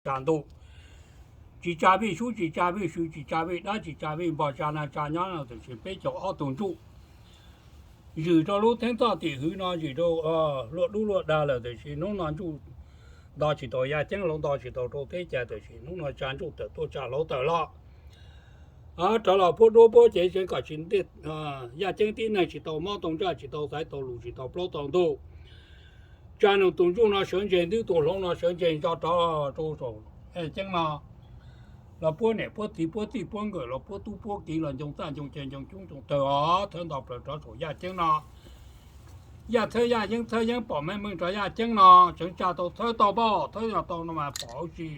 tsa ntuj, tsis tsa vij sub, tsis tsa vij sw, tsis tsa vij dab, tsis tsa vij npog, tsa nag tsa nyob no tiam sis peb caug ob tug ntsuj zwm rau lub theeb txhoj tim hwv no zwm rau luaj dub luaj dag lawm tiam sis hnub no ntsuj nto tsis tau yaj ceeb, hlau nto tsis tau rau teb cai tiam sis hnub no tsa ntsuj tawm tuaj tsa hlau tawm los rov los puab duab puab cev tseev kom tsis, yaj ceeb tib neeg tsis tau mob tau ntsaj, tsis tau xaiv tau lus, tsis tau plaub tau ntug. Tsa nws tus ntsuj no sawv ntseg ntwb, tus hloov no sawv ntseg ntso rov rau saum yaj ceeb no. Los puab niam puab txiv puab txij puab nkawm, los puab tub puab kiv, los ncoo txaj ncoo ceg ncoo coob ncoo tawg os, thawb nto plaws rov saum yaj ceeb no. Yaj txhawb yaj, yeeb txhawb yeeb, pom meej meej rov yaj ceeb no, tseev tsa tau thawb tau npaum, thawb yog tau no mas pom huv si.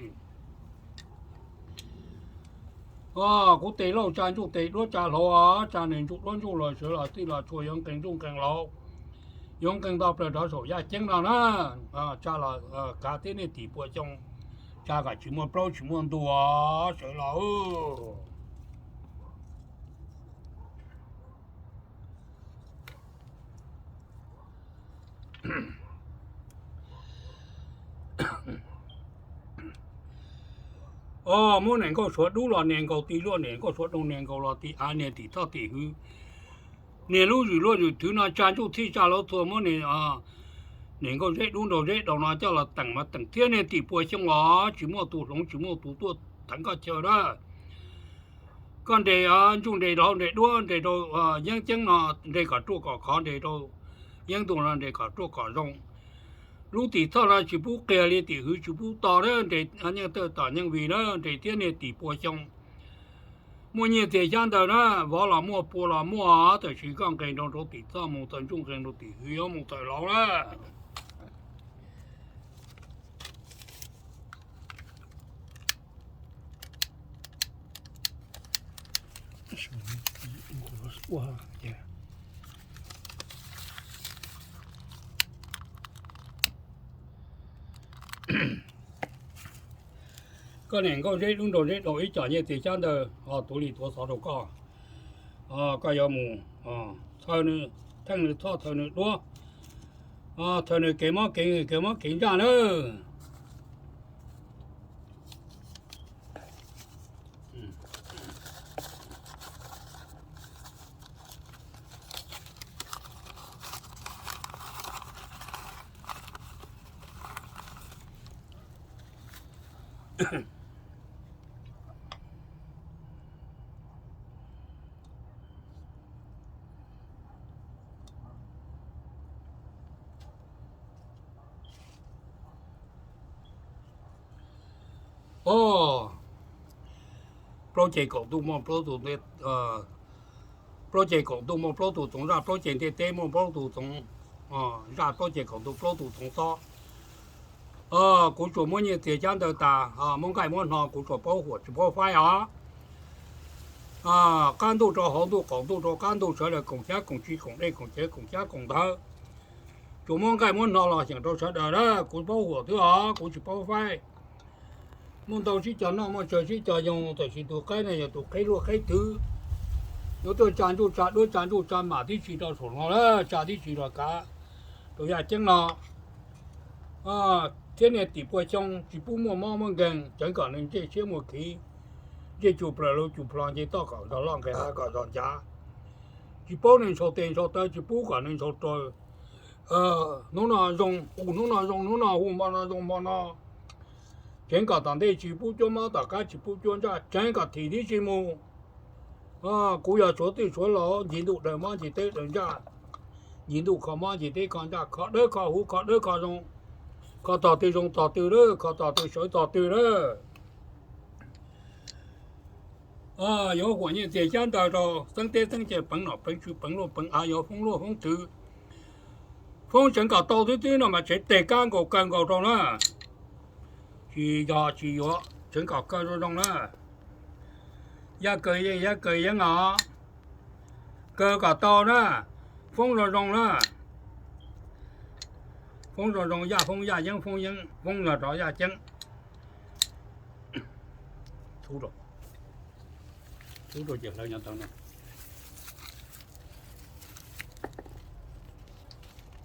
Kuv tes lauj tsa ntsuj, tes duab tsa hlau, tsa nws ntsuj duab ntsuj los sawv los txij los tshua yuav nqee ntsuj nqee hlau, yuav nqee nto plaws rov saum yaj ceeb no na. Tsa los kav thiab niaj tim pua xyoo, tsa kom tsis muaj plaub tsis muaj ntug sawv los. Muab niam nkauj suav dub los niam nkaus, tis luaj niam nkauj suav doog niam nkaus los tis av niag tim txhoj tim hwv. Niag lub zwm luaj zwm twv no tsa ntsuj txhij tsa hlau txhua, muab niam nkauj zeb dub nraug zeb daus no coj los teem mas teem thiab niaj tim pua xyoo os, tsis muaj tus hloov tsis muaj tus tuaj theev koj chaw na. Koj nres ntsuj nres hlau nres duab nres rau yeeb ceeb no, nres kom ruaj kom khov nres rau yeeb ntug no nres kom ruaj kom zoo. Lub tim txhoj no tsis pub qias li tim hwv tsis pub to na, nres nyeej tawj tom nyeej vig na, nres thiab niaj tim pua xyoo. Muaj nyiaj txiag xyab ntawv na, vov los muaj pua los muaj, tab sis koj nqes nroo rau tim txhoj mus txawm ntsuj nqes rau tim hwv yuav mus txawm hlau na. Koj niam nkauj zeb dub nraug zeb daus ib co nyiaj txiag xyab ntawv ho tuav li tuav xov rau koj. Koj yuav mus txhawj nws, theej nws txhoj txhawj nws duab, txhawj nws kev mob kev, kev mob kev ntsaj nawb. Plaub ceg kaum ntuj muaj plaub tus, plaub ceg kaum ntuj muaj plaub tus txoov zaj, plaub ceg ntiaj teb muaj plaub tus txoov zaj, plaub ceg kaum ntuj plaub tus txoov xob. Kuv tsuas muab nyiaj txiag xyab ntawv tas, muab nqaij muab hno kuv tsuas paub huam tsis paub faib os. Qab ntuj rau hauv ntuj, qaum ntuj rau qab ntuj, sawv daws koom xyab koom tsi koom dej koom cawv koom xyab koom ntawv. Tsuas muab nqaij muab hno los xyeem rau sawv daws na, kuv paub huam xwb os, kuv tsis paub faib. Muaj ntau sib cog noj, muaj tsawg sib cog yoo, tab sis tus qaib no yog tus qheb luaj qheb twg. Yuav tuaj tsa ntsuj tsa duab tsa ntsuj tsa mam tib si rau saum no na, tsa tib si los kav rau yaj ceeb no. Thiab niaj tim pua xyoo tsis pub muaj mob muaj nkeeg, tseev kom nws ntsej siab muaj khiv, ntsej cus plaws lug cus plho nce toj kom zog loj nqes hav kom zog ncav. Tsis paub nws ntshaus tes ntshaus taw, tsis pub kom nws ntshaus raws. Hnub no zoo hu hnub no zoo hnub no, hu hmo no zoo hmo no. Tseev kom tom ntej tsis pub cuab mob, tom qab tsis pub cuab ntsaj, tseev kom thim tib si mus. Kuv yog suav twj suav laus, ncig ntuj daws mob ncig teb daws ntsaj, ncig ntuj kho mob ncig teb kho ntsaj, kho dawb kho huv kho dawb kho zoo, kho tog twg zoo tog twg lawm, kho tog twg sawv tog twg lawm. Yuav huam nyiaj txiag xyab ntawv rau xeeb teb xeeb chaw, peev nom peev tswv, peev luaj peev av, yuav foob luaj foob twg. Foob tseev kom tau twb twb no mas tsev teg kab nkaus kaw nkaus rau na. Tsis yog tsis yuav, tseev kom kaw zoo zoo na. Yaj kaw yeej yaj kaw yeeb os, kaw kom tau na. Foob zoo zoo na, foob zoo zoo, yaj foob yaj, yeeb foob yeeb, foob los rov yaj ceeb. Ub, rau ces hlawv nyob ntawd no.